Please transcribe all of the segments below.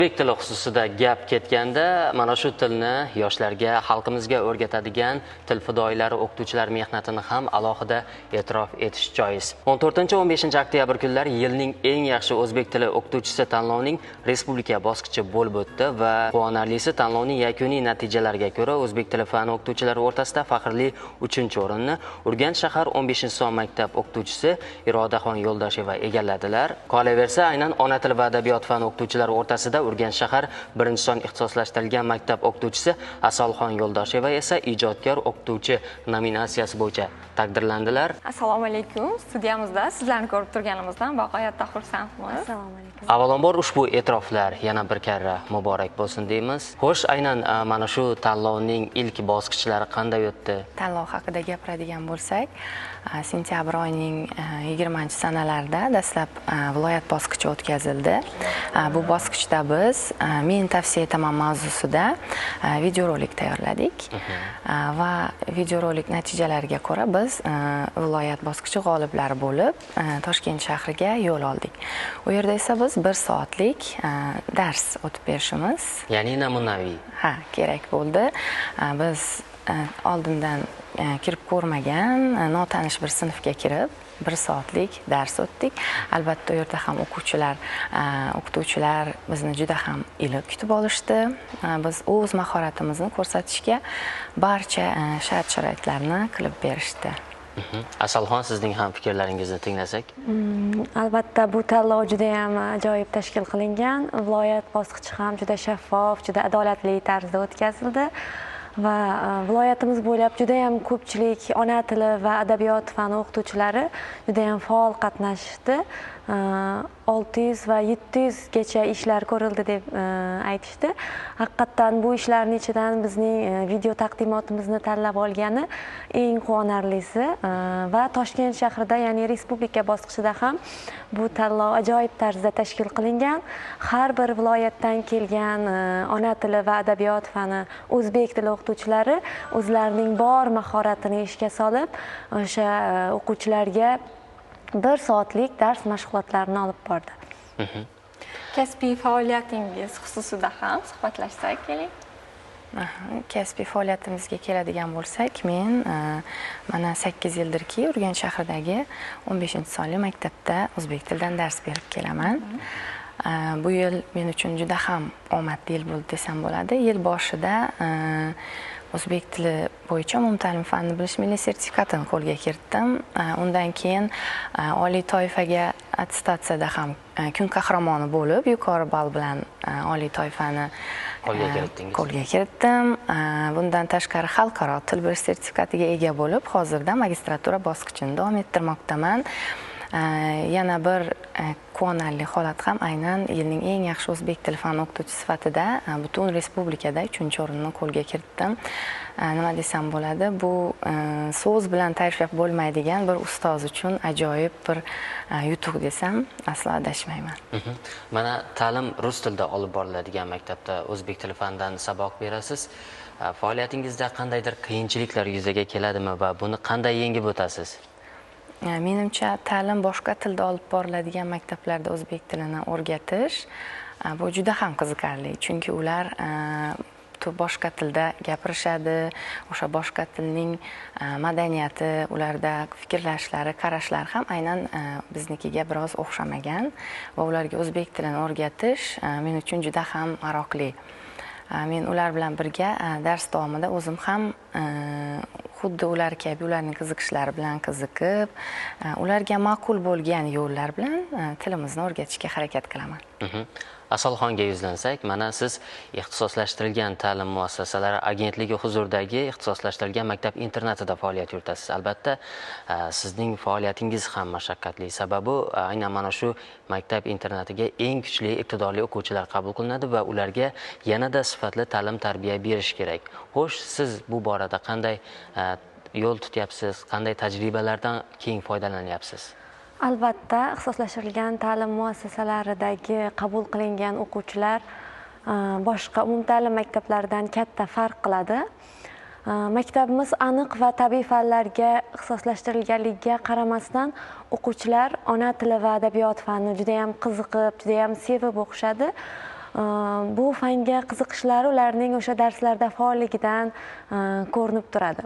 O'zbek tili xususida gap ketganda, mana shu tilni yoshlarga, xalqimizga o'rgatadigan til fidoyilari, o'qituvchilar mehnatini ham alohida e'tirof etish joiz. 14-15 oktyabr kunlari yilning eng yaxshi o'zbek tili o'qituvchisi tanlovining respublika bosqichi bo'lib o'tdi va quvonarlisi, tanlovning yakuniy natijalariga ko'ra o'zbek tili fani o'qituvchilari o'rtasida faxrli 3-o'rinni Urganch shahar 15-son maktab o'qituvchisi Irodaxon Yo'ldosheva egalladilar. Qolaversa, aynan ona tili va adabiyot fani o'qituvchilari o'rtasida Urganch shahar 1-son ixtisoslashtirilgan maktab o'qituvchisi Asalxon Yo'ldosheva esa ijodkor o'qituvchi nominatsiyasi bo'yicha taqdirlandilar. Assalomu alaykum. Studiyamizda sizlarni ko'rib turganimizdan bag'oyatda xursandmiz. Assalomu alaykum. Avvalambor ushbu e'tiroflar yana bir karra muborak bo'lsin deymiz. Xo'sh, aynan mana shu tanlovning ilk bosqichlari qanday o'tdi? Tanlov haqida gapiradigan bo'lsak, sentyabr oyining 20-sanalarida dastlab viloyat bosqichi o'tkazildi. Bu bosqichda biz men tavsiya etaman mavzusida videorolik tayyorladik va videorolik natijalariga ko'ra biz viloyat bosqichi g'oliblari bo'lib Toshkent shahriga yo'l oldik. U yerda esa biz 1 soatlik dars o'tib berishimiz, ya'ni namunaviy, ha, kerak bo'ldi. Biz oldindan kirib ko'rmagan notanish bir sinfga kirib 1 soatlik dars o'tdik. Albatta u yerda ham o'quvchilar, o'qituvchilar bizni juda ham iliq kutib olishdi. Biz o'z mahoratimizni ko'rsatishga barcha shart-sharoitlarni qilib berishdi. Asalxon, sizning ham fikrlaringizni tinglasak. Albatta bu tanlov juda ham ajoyib tashkil qilingan. Viloyat bosqichi ham juda shaffof, juda adolatli tarzda o'tkazildi. Va viloyatimiz bo'ylab juda ham ko'pchilik ona tili va adabiyot fani o'qituvchilari juda ham faol qatnashdi. 600 va 700 gacha ishlar ko'rildi deb aytishdi. Haqiqatan bu ishlarning ichidan bizning video taqdimotimizni tanlab olgani eng quvonarlisi va Toshkent shahrida, ya'ni respublika bosqichida ham bu tanlov ajoyib tarzda tashkil qilingan. Har bir viloyatdan kelgan ona tili va adabiyot fani, o'zbek tili o'qituvchilari o'zlarining bor mahoratini ishga solib, o'sha o'quvchilarga 1 soatlik dars mashg'ulotlarini olib bordi. Kasbiy faoliyatingiz xususida ham suhbatlashsak, keling. Kasbiy faoliyatimizga keladigan bo'lsak, men mana 8 yildirki Urganch shahridagi 15-sonli maktabda o'zbek tilidan dars berib kelaman. Bu yil men uchun juda ham omadli yil bo'ldi desam bo'ladi. Yil boshida o'zbek tili bo'yicha umumta'lim fanini bilish milliy sertifikatini qo'lga kiritdim. Undan keyin oliy toifaga attestatsiyada ham kun qahramoni bo'lib, yuqori ball bilan oliy toifani qo'lga kiritdim. Bundan tashqari xalqaro til bilish sertifikatiga ega bo'lib, hozirda magistratura bosqichini davom ettirmoqdaman. Yana bir quvonarli holat ham aynan yilning eng yaxshi o'zbek tili fani o'qituvchisi sifatida butun respublikada 3-o'rinni qo'lga kiritdim. Nima desam bo'ladi, bu so'z bilan ta'riflab bo'lmaydigan bir ustoz uchun ajoyib bir yutuq desam aslo adashmayman. Mana ta'lim rus tilida olib boriladigan maktabda o'zbek tili fanidan saboq berasiz. Faoliyatingizda qandaydir qiyinchiliklar yuzaga keladimi va buni qanday yengib o'tasiz? Menimcha, ta'lim boshqa tilda olib boriladigan maktablarda o'zbek tilini o'rgatish bu juda ham qiziqarli, chunki ular boshqa tilda gapirishadi, o'sha boshqa tilning madaniyati, ularda fikrlashlari, qarashlari ham aynan biznikiga biroz o'xshamagan va ularga o'zbek tilini o'rgatish men uchun juda ham maroqli. Men ular bilan birga dars davomida o'zim ham xuddi ular kabi ularning qiziqishlari bilan qiziqib, ularga ma'qul bo'lgan yo'llar bilan tilimizni o'rgatishga harakat qilaman. Asalxonga yuzlansak, mana siz ixtisoslashtirilgan ta'lim muassasalari agentligi huzuridagi ixtisoslashtirilgan maktab internatida faoliyat yuritasiz. Albatta, sizning faoliyatingiz ham mashaqqatli. Sababi aynan mana shu maktab internatiga eng kuchli, iqtidorli o'quvchilar qabul qilinadi va ularga yanada sifatli ta'lim tarbiya berish kerak. Xo'sh, siz bu borada qanday yo'l tutyapsiz, qanday tajribalardan keng foydalanyapsiz? Albatta, ixtisoslashtirilgan ta'lim muassasalaridagi qabul qilingan o'quvchilar boshqa umumta'lim maktablaridan katta farq qiladi. Maktabimiz aniq va tabiiy fanlarga ixtisoslashtirilganligiga qaramasdan o'quvchilar ona tili va adabiyot fanini juda ham qiziqib, juda ham sevib o'qishadi. Bu fanga qiziqishlari ularning o'sha darslarda faolligidan ko'rinib turadi.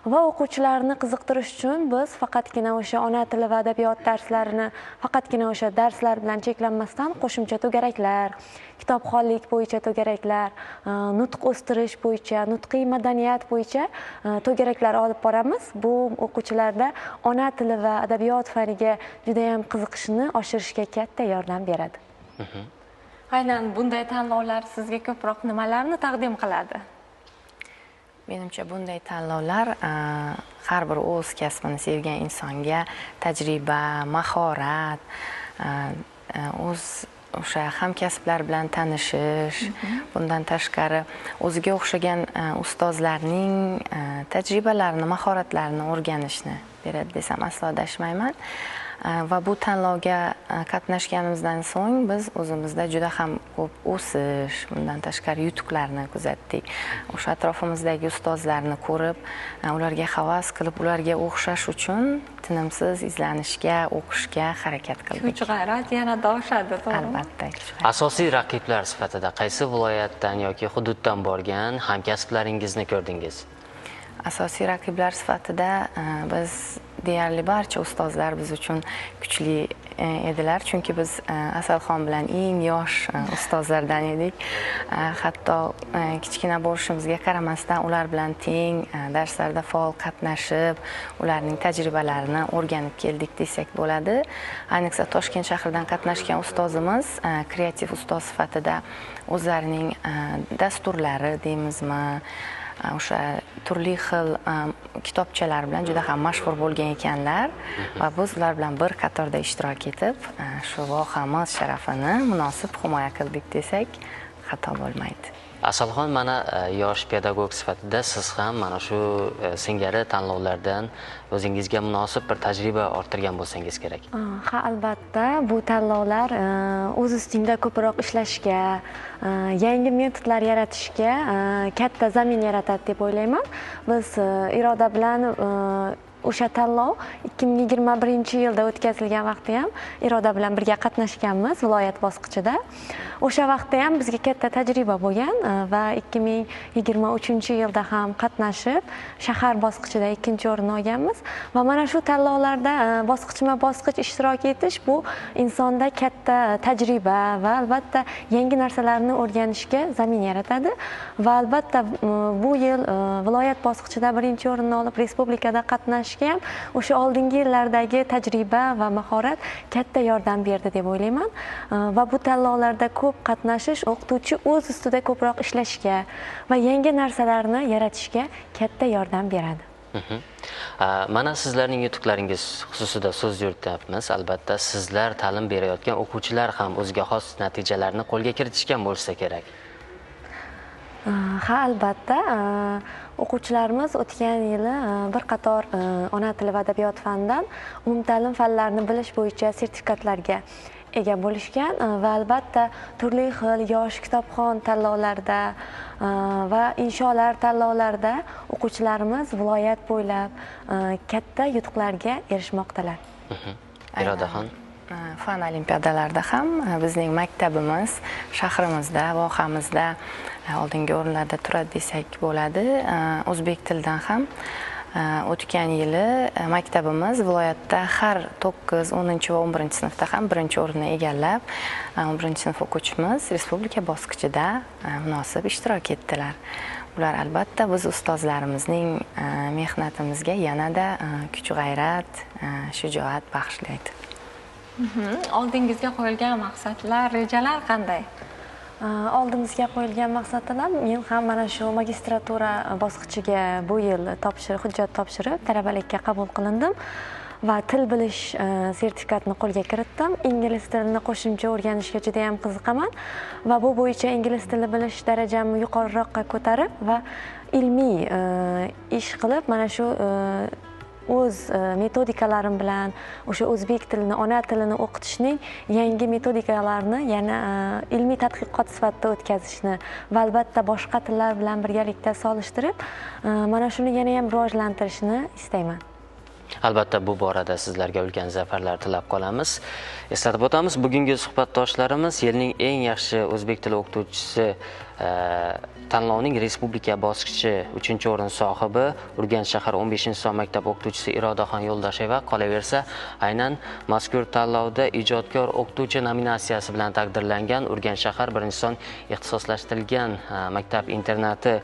Va o'quvchilarni qiziqtirish uchun biz faqatgina o'sha ona tili va adabiyot darslarini faqatgina o'sha darslar bilan cheklanmasdan qo'shimcha to'garaklar, kitobxonlik bo'yicha to'garaklar, nutq o'stirish bo'yicha, nutqiy madaniyat bo'yicha to'garaklar olib boramiz. Bu o'quvchilarda ona tili va adabiyot faniga juda ham qiziqishini oshirishga katta yordam beradi. Aynan bunday tanlovlar sizga ko'proq nimalarni taqdim qiladi? Menimcha bunday tanlovlar har bir o'z kasbini sevgan insonga tajriba, mahorat, o'z o'sha hamkasblar bilan tanishish, bundan tashqari o'ziga o'xshagan ustozlarning tajribalarini, mahoratlarini o'rganishni beradi desam aslo adashmayman. Va bu tanlovga qatnashganimizdan so'ng biz o'zimizda juda ham ko'p o'sish, bundan tashqari yutuqlarni kuzatdik. O'sha atrofimizdagi ustozlarni ko'rib, ularga havas qilib, ularga o'xshash uchun tinimsiz izlanishga, o'qishga harakat qildik. Kuch-g'ayrat yanada oshadi, to'g'rimi? Albatta. Asosiy raqiblar sifatida qaysi viloyatdan yoki hududdan borgan hamkasblaringizni ko'rdingiz? Asosiy raqiblar sifatida biz deyarli barcha ustozlar biz uchun kuchli edilar, chunki biz Asalxon bilan eng yosh ustozlardan edik. Hatto kichkina bo'lishimizga qaramasdan ular bilan teng darslarda faol qatnashib, ularning tajribalarini o'rganib keldik desak bo'ladi. Ayniqsa Toshkent shahridan qatnashgan ustozimiz kreativ ustoz sifatida o'zlarining dasturlari deymizmi, o'sha turli xil kitobchalar bilan juda ham mashhur bo'lgan ekanlar va biz ular bilan bir qatorda ishtirok etib, shu vohamiz sharafini munosib himoya qildik desak xato bo'lmaydi. Asalxon, mana yosh pedagog sifatida siz ham mana shu singari tanlovlardan o'zingizga munosib bir tajriba orttirgan bo'lsangiz kerak. Ha, albatta, bu tanlovlar o'z ustingda ko'proq ishlashga, yangi metodlar yaratishga katta zamin yaratadi deb o'ylayman. Biz Iroda bilan o'sha tanlov 2021-yilda o'tkazilgan vaqtda ham Iroda bilan birga qatnashganmiz viloyat bosqichida. O'sha vaqtda ham bizga katta tajriba bo'lgan va 2023-yilda ham qatnashib, shahar bosqichida 2-o'rinni olganmiz va mana shu tanlovlarda bosqichma-bosqich ishtirok etish bu insonda katta tajriba va albatta yangi narsalarni o'rganishga zamin yaratadi va albatta bu yil viloyat bosqichida 1-o'rinni olib respublikada qatnashish ham o'sha oldingi yillardagi tajriba va mahorat katta yordam berdi deb o'ylayman. Va bu tanlovlarda ko'p qatnashish o'qituvchi o'z ustida ko'proq ishlashga va yangi narsalarni yaratishga katta yordam beradi. Mana sizlarning yutuqlaringiz xususida so'z yurityapmiz. Albatta sizlar ta'lim berayotgan o'quvchilar ham o'ziga xos natijalarni qo'lga kiritishgan bo'lsa kerak. Ha, albatta. O'quvchilarimiz o'tgan yili bir qator ona tili va adabiyot fanidan umumta'lim fanlarini bilish bo'yicha sertifikatlarga ega bo'lishgan va albatta turli xil yosh kitobxon tanlovlarida va insholar tanlovlarida o'quvchilarimiz viloyat bo'ylab katta yutuqlarga erishmoqdalar. Irodaxon, fan olimpiadalarida ham bizning maktabimiz shahrimizda, vohamizda oldingi o'rinlarda turadi desak bo'ladi. O'zbek tilidan ham o'tgan yili maktabimiz viloyatda har 9, 10 va 11 sinfda ham 1-o'rinni egallab, 11-sinf o'quvchimiz respublika bosqichida munosib ishtirok etdilar. Ular albatta biz ustozlarimizning mehnatimizga yanada kuch-g'ayrat, shijoat bag'ishlaydi. Oldingizga qo'yilgan maqsadlar, rejalar qanday? Oldimizga qo'yilgan maqsadlar, men ham mana shu magistratura bosqichiga bu yil hujjat topshirib, talabalikka qabul qilindim va til bilish sertifikatini qo'lga kiritdim. Ingliz tilini qo'shimcha o'rganishga juda ham qiziqaman va bu bo'yicha ingliz tili bilish darajamni yuqoriroqqa ko'tarib va ilmiy ish qilib, mana shu o'z metodikalarim bilan o'sha o'zbek tilini, ona tilini o'qitishning yangi metodikalarini yana ilmiy tadqiqot sifatida o'tkazishni va albatta boshqa tillar bilan birgalikda solishtirib, mana shuni yana ham rivojlantirishni istayman. Albatta, bu borada sizlarga ulkan zafarlar tilab qolamiz. Eslatib o'tamiz, bugungi suhbatdoshlarimiz yilning eng yaxshi o'zbek tili o'qituvchisi tanlovining respublika bosqichi 3-o'rin sohibi Urganch shahar 15-son maktab o'qituvchisi Irodaxon Yo'ldosheva, qolaversa, aynan mazkur tanlovda ijodkor o'qituvchi nominatsiyasi bilan taqdirlangan Urganch shahar 1-son ixtisoslashtirilgan maktab internati